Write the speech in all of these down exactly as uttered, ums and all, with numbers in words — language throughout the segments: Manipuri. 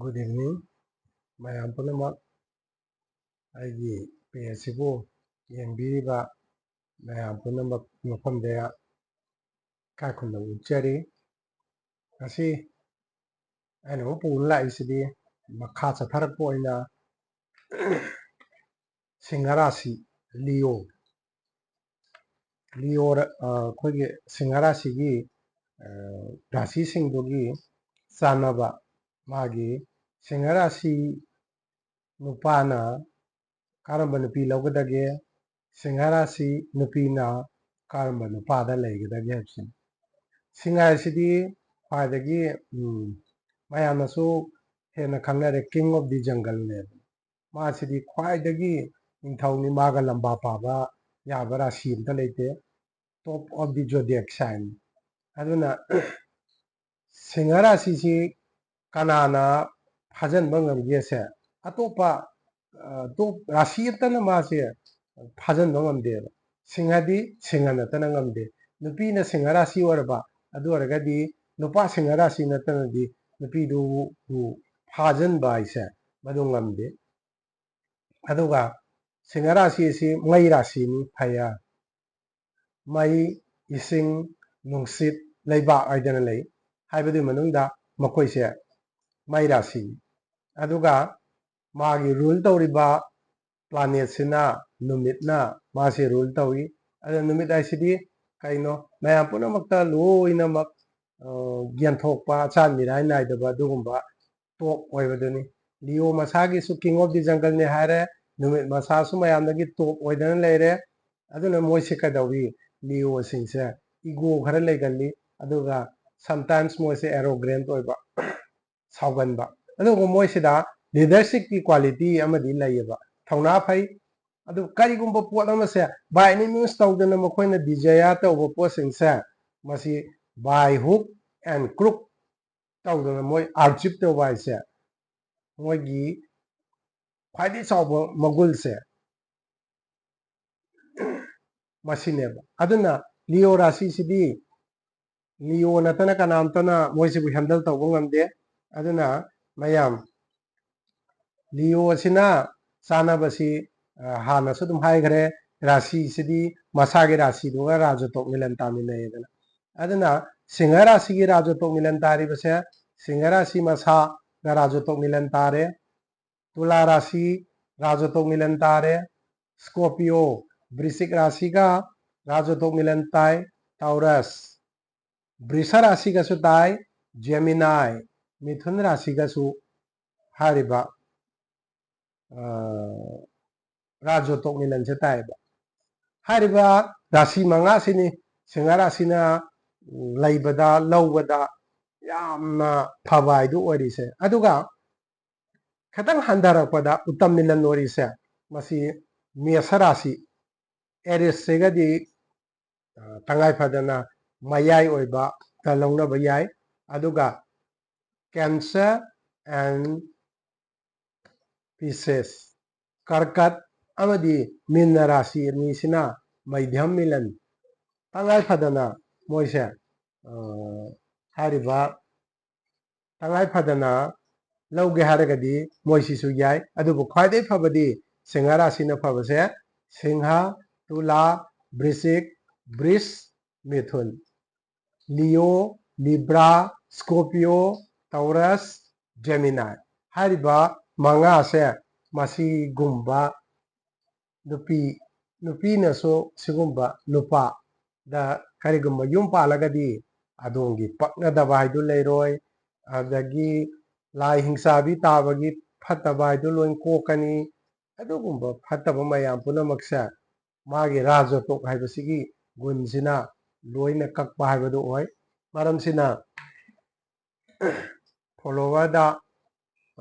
Good evening, ꯃꯌꯥꯝ ꯄꯨꯝꯅꯃꯛ꯫ ꯑꯩꯒꯤ ꯄꯦꯖꯁꯤꯕꯨ ꯌꯦꯡꯕꯤꯔꯤꯕ ꯃꯌꯥꯝ ꯄꯨꯝꯅꯃꯛ ꯃꯐꯝꯗ ꯏꯀꯥꯏ ꯈꯨꯝꯅꯕ ꯎꯠꯆꯔꯤ꯫ ꯉꯁꯤ ꯑꯩꯅ ꯑꯃꯨꯛ ꯄꯨꯗꯨꯅ ꯂꯥꯛꯏꯁꯤꯗꯤ ꯃꯈꯥ ꯆꯠꯊꯔꯛꯄ ꯑꯣꯏꯅ ꯁꯤꯡꯍ ꯔꯥꯁꯤ, ꯂꯤꯑꯣ꯫ ꯂꯤꯑꯣ ꯔ-, ꯑ, ꯑꯩꯈꯣꯏꯒꯤ ꯁꯤꯡꯍ ꯔꯥꯁꯤꯒꯤ, ꯑ, ꯔꯥꯁꯤꯁꯤꯡꯗꯨꯒꯤ ꯆꯥꯟꯅꯕ, ꯃꯥꯒꯤ ꯁꯤꯡꯍ ꯔꯥꯁꯤ ꯅꯨꯄꯥꯅ ꯀꯔꯝꯕ ꯅꯨꯄꯤ ꯂꯧꯒꯗꯒꯦ, ꯁꯤꯡꯍ ꯔꯥꯁꯤ ꯅꯨꯄꯤꯅ ꯀꯔꯝꯕ ꯅꯨꯄꯥꯗ ꯂꯩꯒꯗꯒꯦ ꯍꯥꯏꯕꯁꯤꯅꯤ꯫ ꯁꯤꯡꯍ ꯔꯥꯁꯤꯗꯤ ꯈ꯭ꯋꯥꯏꯗꯒꯤ, ꯎꯝ, ꯃꯌꯥꯝꯅꯁꯨ ꯍꯦꯟꯅ ꯈꯪꯅꯔꯦ, king of the jungleꯅꯦꯕ꯫ ꯃꯥꯁꯤꯗꯤ ꯈ꯭ꯋꯥꯏꯗꯒꯤ ꯅꯤꯡꯊꯧꯅꯤ, ꯃꯥꯒ ꯂꯝꯕꯥ ꯄꯥꯕ ꯌꯥꯕ ꯔꯥꯁꯤ ꯑꯝꯇ ꯂꯩꯇꯦ, top of the zodiac sign꯫ ꯑꯗꯨꯅ ꯁꯤꯡꯍ ꯔꯥꯁꯤꯁꯤ ꯀꯅꯥꯅ ꯐꯥꯖꯤꯟꯕ ꯉꯝꯒꯦꯁꯦ, ꯑꯇꯣꯞꯄ, ꯑ, ꯇꯣꯞ-, ꯔꯥꯁꯤ ꯑꯃꯠꯇꯅ ꯃꯥꯁꯦ ꯐꯥꯖꯤꯟꯕ ꯉꯝꯗꯦꯕ꯫ ꯁꯤꯡꯍꯗꯤ ꯁꯤꯡꯍ ꯅꯠꯇꯅ ꯉꯝꯗꯦ꯫ ꯅꯨꯄꯤꯅ ꯁꯤꯡꯍ ꯔꯥꯁꯤ ꯑꯣꯏꯔꯕ, ꯑꯗꯨ ꯑꯣꯏꯔꯒꯗꯤ ꯅꯨꯄꯥ ꯁꯤꯡꯍ ꯔꯥꯁꯤ ꯅꯠꯇꯅꯗꯤ ꯅꯨꯄꯤꯗꯨꯕꯨ ꯐꯥꯖꯤꯟꯕ ꯍꯥꯏꯁꯦ ꯃꯗꯨ ꯉꯝꯗꯦ꯫ ꯑꯗꯨꯒ ꯁꯤꯡꯍ ꯔꯥꯁꯤ ꯑꯁꯤ ꯃꯩ ꯔꯥꯁꯤꯅꯤ, fire꯫ ꯃꯩ, ꯏꯁꯤꯡ, ꯅꯨꯡꯁꯤꯠ, ꯂꯩꯕꯥꯛ ꯍꯥꯏꯗꯅ ꯂꯩ꯫ ꯍꯥꯏꯕꯗꯨꯒꯤ ꯃꯅꯨꯡꯗ ꯃꯈꯣꯏꯁꯦ ꯃꯩ ꯔꯥꯁꯤꯅꯤ꯫ ꯑꯗꯨꯒ ꯃꯥꯒꯤ rule ꯇꯧꯔꯤꯕ planetꯁꯤꯅ, ꯅꯨꯃꯤꯠꯅ ꯃꯥꯁꯦ rule ꯇꯧꯏ꯫ ꯑꯗ ꯅꯨꯃꯤꯠ ꯍꯥꯏꯁꯤꯗꯤ ꯀꯩꯅꯣ? ꯃꯌꯥꯝ ꯄꯨꯝꯅꯃꯛꯇ ꯂꯣꯏꯅꯃꯛ, ꯑ, ꯌꯦꯟꯊꯣꯛꯄ, ꯑꯆꯥꯟ ꯃꯤꯔꯥꯏ ꯅꯥꯏꯗꯕ ꯑꯗꯨꯒꯨꯝꯕ top ꯑꯣꯏꯕꯗꯨꯅꯤ꯫ ꯂꯤꯑꯣ ꯃꯁꯥꯒꯤꯁꯨ king of the jungleꯅꯦ ꯍꯥꯏꯔꯦ, ꯅꯨꯃꯤꯠ ꯃꯁꯥꯁꯨ ꯃꯌꯥꯝꯗꯒꯤ top ꯑꯣꯏꯗꯅ ꯂꯩꯔꯦ꯫ ꯑꯗꯨꯅ ꯃꯣꯏꯁꯦ ꯀꯩꯗꯧꯏ? ꯂꯤꯑꯣꯁꯤꯡꯁꯦ ego ꯈꯔ ꯂꯩꯒꯜꯂꯤ, ꯑꯗꯨꯒ sometimes ꯃꯣꯏꯁꯦ arrogant ꯑꯣꯏꯕ, ꯁꯥꯎꯒꯟꯕ꯫ ꯑꯗꯨꯒ ꯃꯣꯏꯁꯤꯗ leadershipꯀꯤ quality ꯑꯃꯗꯤ ꯂꯩꯌꯦꯕ, ꯊꯧꯅꯥ ꯐꯩ꯫ ꯑꯗꯨ ꯀꯔꯤꯒꯨꯝꯕ ꯄꯣꯠ ꯑꯃꯁꯦ by any means ꯇꯧꯗꯅ ꯃꯈꯣꯏꯅ desire ꯇꯧꯕ ꯄꯣꯠꯁꯤꯡꯁꯦ, ꯃꯁꯤ by hook and crook ꯇꯧꯗꯅ ꯃꯣꯏ achieve ꯇꯧꯕ ꯍꯥꯏꯁꯦ ꯃꯣꯏꯒꯤ ꯈ꯭ꯋꯥꯏꯗꯒꯤ ꯆꯥꯎꯕ ꯃꯒꯨꯜꯁꯦ ꯃꯁꯤꯅꯦꯕ꯫ ꯑꯗꯨꯅ ꯂꯤꯑꯣ ꯔꯥꯁꯤꯁꯤꯗꯤ ꯂꯤꯑꯣ ꯅꯠꯇꯅ ꯀꯅꯥꯝꯇꯅ ꯃꯣꯏꯁꯤꯕꯨ handle ꯇꯧꯕ ꯉꯝꯗꯦ꯫ ꯑꯗꯨꯅ ꯃꯌꯥꯝ, ꯂꯤꯑꯣ ꯑꯁꯤꯅ ꯆꯥꯟꯅꯕꯁꯤ, ꯑ, ꯍꯥꯟꯅꯁꯨ ꯑꯗꯨꯝ ꯍꯥꯏꯈ꯭ꯔꯦ, ꯔꯥꯁꯤꯁꯤꯗꯤ ꯃꯁꯥꯒꯤ ꯔꯥꯁꯤꯗꯨꯒ ꯔꯥꯖꯇꯣꯛ ꯃꯤꯂꯟ ꯇꯥꯃꯤꯟꯅꯩꯌꯦꯗꯅ꯫ ꯑꯗꯨꯅ ꯁꯤꯡꯍ ꯔꯥꯁꯤꯒꯤ ꯔꯥꯖꯇꯣꯛ ꯃꯤꯂꯟ ꯇꯥꯔꯤꯕꯁꯦ, ꯁꯤꯡꯍ ꯔꯥꯁꯤ ꯃꯁꯥꯒ ꯔꯥꯖꯇꯣꯛ ꯃꯤꯂꯟ ꯇꯥꯔꯦ, ꯇꯨꯂꯥ ꯔꯥꯁꯤ ꯔꯥꯖꯇꯣꯛ ꯃꯤꯂꯟ ꯇꯥꯔꯦ, ꯁ꯭ꯀꯣꯔꯄꯤꯌꯣ, ꯕ꯭ꯔꯤꯁꯤꯛ ꯔꯥꯁꯤꯒ ꯔꯥꯖꯇꯣꯛ ꯃꯤꯂꯟ ꯇꯥꯏ, ꯇꯥꯎꯔꯁ, ꯕ꯭ꯔꯤꯁ ꯔꯥꯁꯤꯒꯁꯨ ꯇꯥꯏ, ꯖꯦꯃꯤꯅꯥꯏ, ꯃꯤꯊꯨꯟ ꯔꯥꯁꯤꯒꯁꯨ ꯍꯥꯏꯔꯤꯕ, ꯑ, ꯔꯥꯖꯇꯣꯛ ꯃꯤꯂꯟꯁꯦ ꯇꯥꯏꯌꯦꯕ꯫ ꯍꯥꯏꯔꯤꯕ ꯔꯥꯁꯤ ꯃꯉꯥꯁꯤꯅꯤ ꯁꯤꯡꯍ ꯔꯥꯁꯤꯅ ꯂꯩꯕꯗ, ꯂꯧꯕꯗ ꯌꯥꯝꯅ ꯐꯕ ꯍꯥꯏꯗꯨ ꯑꯣꯏꯔꯤꯁꯦ꯫ ꯑꯗꯨꯒ ꯈꯤꯇꯪ ꯍꯟꯊꯔꯛꯄꯗ ꯎꯠꯇꯝ ꯃꯤꯂꯟ ꯑꯣꯏꯔꯤꯁꯦ, ꯃꯁꯤ ꯃꯦꯁ ꯔꯥꯁꯤ, ꯑꯦꯔꯤꯁꯁꯤꯒꯗꯤ, ꯑ, ꯇꯉꯥꯏ ꯐꯗꯅ ꯃꯌꯥꯏ ꯑꯣꯏꯕꯗ ꯂꯧꯅꯕ ꯌꯥꯏ꯫ ꯑꯗꯨꯒ ꯀꯦꯟꯁꯔ ꯑꯦꯟ ꯄꯤꯁꯦꯁ, ꯀꯔꯀꯠ ꯑꯃꯗꯤ ꯃꯤꯟꯅ ꯔꯥꯁꯤ ꯑꯅꯤꯁꯤꯅ ꯃꯩꯙ꯭ꯌꯝ ꯃꯤꯂꯟ, ꯇꯉꯥꯏ ꯐꯗꯅ ꯃꯣꯏꯁꯦ, ꯑ, ꯍꯥꯏꯔꯤꯕ ꯇꯉꯥꯏ ꯐꯗꯅ ꯂꯧꯒꯦ ꯍꯥꯏꯔꯒꯗꯤ ꯃꯣꯏꯁꯤꯁꯨ ꯌꯥꯏ꯫ ꯑꯗꯨꯕꯨ ꯈ꯭ꯋꯥꯏꯗꯒꯤ ꯐꯕꯗꯤ ꯁꯤꯡꯍ ꯔꯥꯁꯤꯅ ꯐꯕꯁꯦ ꯁꯤꯡꯍ, ꯇꯨꯂꯥ, ꯕ꯭ꯔꯤꯁꯤꯛ, ꯕ꯭ꯔꯤꯁ, ꯃꯤꯊꯨꯟ, ꯂꯤꯑꯣ, ꯂꯤꯕ꯭ꯔꯥ, ꯁ꯭ꯀꯣꯔꯄꯤꯌꯣ, ꯇꯧꯔꯁ, ꯖꯦꯃꯤꯅꯥꯏ ꯍꯥꯏꯔꯤꯕ ꯃꯉꯥꯁꯦ ꯃꯁꯤꯒꯨꯝꯕ ꯅꯨꯄꯤ, ꯅꯨꯄꯤꯅꯁꯨ ꯁꯤꯒꯨꯝꯕ ꯅꯨꯄꯥꯗ ꯀꯔꯤꯒꯨꯝꯕ ꯌꯨꯝ ꯄꯥꯜꯂꯒꯗꯤ ꯑꯗꯣꯝꯒꯤ ꯄꯛꯅꯗꯕ ꯍꯥꯏꯗꯨ ꯂꯩꯔꯣꯏ, ꯑꯗꯒꯤ ꯂꯥꯏ ꯍꯤꯡꯆꯥꯕꯤ ꯇꯥꯕꯒꯤ ꯐꯠꯇꯕ ꯍꯥꯏꯗꯨ ꯂꯣꯏ ꯀꯣꯛꯀꯅꯤ꯫ ꯑꯗꯨꯒꯨꯝꯕ ꯐꯠꯇꯕ ꯃꯌꯥꯝ ꯄꯨꯝꯅꯃꯛꯁꯦ ꯃꯥꯒꯤ ꯔꯥꯖꯇꯣꯛ ꯍꯥꯏꯕꯁꯤꯒꯤ ꯒꯨꯟꯁꯤꯅ ꯂꯣꯏꯅ ꯀꯛꯄ ꯍꯥꯏꯕꯗꯨ ꯑꯣꯏ꯫ ꯃꯔꯝꯁꯤꯅ ꯐꯣꯂꯣꯋꯔꯗ,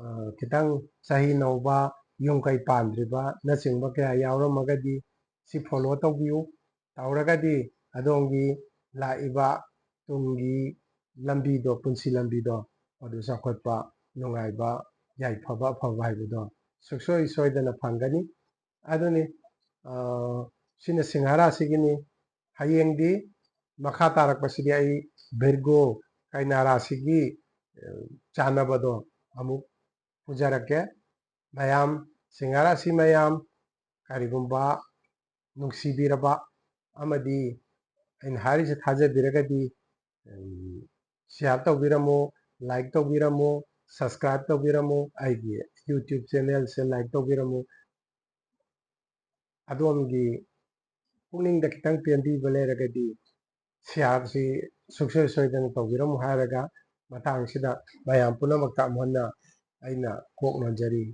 ꯑ, ꯈꯤꯇꯪ ꯆꯍꯤ ꯅꯧꯕ, ꯌꯨꯝ ꯀꯩ ꯄꯥꯟꯗ꯭ꯔꯤꯕꯅꯆꯤꯡꯕ ꯀꯌꯥ ꯌꯥꯎꯔꯝꯃꯒꯗꯤ ꯁꯤ ꯐꯣꯂꯣ ꯇꯧꯕꯤꯌꯨ꯫ ꯇꯧꯔꯒꯗꯤ ꯑꯗꯣꯝꯒꯤ ꯂꯥꯛꯏꯕ ꯇꯨꯡꯒꯤ ꯂꯝꯕꯤꯗꯣ, ꯄꯨꯟꯁꯤ ꯂꯝꯕꯤꯗꯣ, ꯑꯗꯨ ꯆꯥꯎꯈꯠꯄ, ꯅꯨꯡꯉꯥꯏꯕ, ꯌꯥꯏꯐꯕ, ꯑꯐꯕ ꯍꯥꯏꯕꯗꯣ ꯁꯨꯡꯁꯣꯏ ꯁꯣꯏꯗꯅ ꯐꯪꯒꯅꯤ꯫ ꯑꯗꯨꯅꯤ, ꯑ, ꯁꯤꯅ ꯁꯤꯡꯍ ꯔꯥꯁꯤꯒꯤꯅꯤ꯫ ꯍꯌꯦꯡꯗꯤ ꯃꯈꯥ ꯇꯥꯔꯛꯄꯁꯤꯗꯤ ꯑꯩ ꯚꯤꯔꯒꯣ, ꯀꯩꯅꯥ ꯔꯥꯁꯤꯒꯤ, ꯑ, ꯆꯥꯟꯅꯕꯗꯣ ꯑꯃꯨꯛ ꯄꯨꯖꯔꯛꯀꯦ꯫ ꯃꯌꯥꯝ, ꯁꯤꯡꯍꯥ ꯔꯥꯁꯤ ꯃꯌꯥꯝ, ꯀꯔꯤꯒꯨꯝꯕ ꯅꯨꯡꯁꯤꯕꯤꯔꯕ ꯑꯃꯗꯤ ꯑꯩꯅ ꯍꯥꯏꯔꯤꯁꯦ ꯊꯥꯖꯕꯤꯔꯒꯗꯤ, ꯎꯝ, share ꯇꯧꯕꯤꯔꯝꯃꯨ, like ꯇꯧꯕꯤꯔꯝꯃꯨ, subscribe ꯇꯧꯕꯤꯔꯝꯃꯨ, ꯑꯩꯒꯤ YouTube channelꯁꯦ like ꯇꯧꯕꯤꯔꯝꯃꯨ꯫ ꯑꯗꯣꯝꯒꯤ ꯄꯨꯛꯅꯤꯡꯗ ꯈꯤꯇꯪ ꯄꯦꯟꯕꯤꯕ ꯂꯩꯔꯒꯗꯤ shareꯁꯤ ꯁꯨꯡꯁꯣꯏ ꯁꯣꯏꯗꯅ ꯇꯧꯕꯤꯔꯝꯃꯨ ꯍꯥꯏꯔꯒ, ꯃꯇꯥꯡꯁꯤꯗ ꯃꯌꯥꯝ ꯄꯨꯝꯅꯃꯛꯇ ꯑꯃꯨꯛ ꯍꯟꯅ ꯑꯩꯅ ꯀꯣꯛ ꯅꯣꯟꯖꯔꯤ꯫